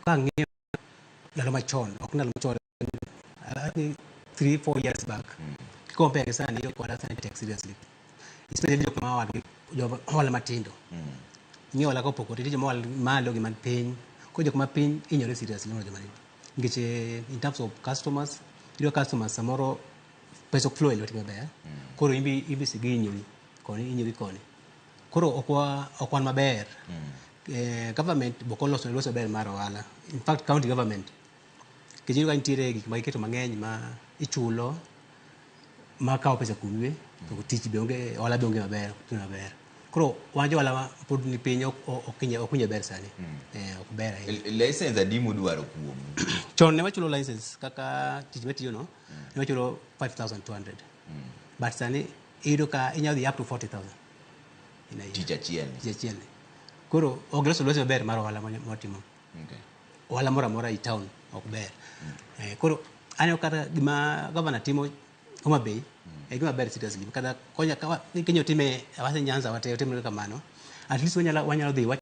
Kang'iyo ndalo machon, ok ndalo machon, I think 3-4 years back, compare gi sani, iyudo ka ohala sani tek seriously, especially jok ma ohala, jo ohala matindo. Ng'iyo ohala kopogore, nitie joma ohala malo gi man piny. Koro jok ma piny hinyore seriously moloyo joma nini. Nikech in terms of customers, iyudo customers samoro pesa ok flow e lwetgi maber. Koro imbi sigi hinyori koni, hinyori koni. Koro ok wan maber. Government be ok oloso loso maber mar ohala. In fact, county government, nikech iyudo ka nitiere gik ma giketo mang'eny ma ichulo ma kawo pesa kuomi, to tich be onge, ohala be onge maber, ok timre maber. Koro wan jo ohala ma pod ni piny ok winj maber sani. Ok ber ahinya. License adi mudwaro kuomu? Chon ne wachulo license kaka tich matiyo no, ne wachulo 5200. But sani iyudo ka inyalo dhi up to 40,000 in a year. Tich achiel ni. Tich achiel ni. Koro ok giloso lwasi maber mar ohala mwatimo. Ohala moro amora i town ok ber. Koro aneno kata gima gavana timo Homa Bay e gima ber seriously. Kata konya ka Kenya otime, awach ni Nyanza wate otimre kamano. At least wanyalo dhi.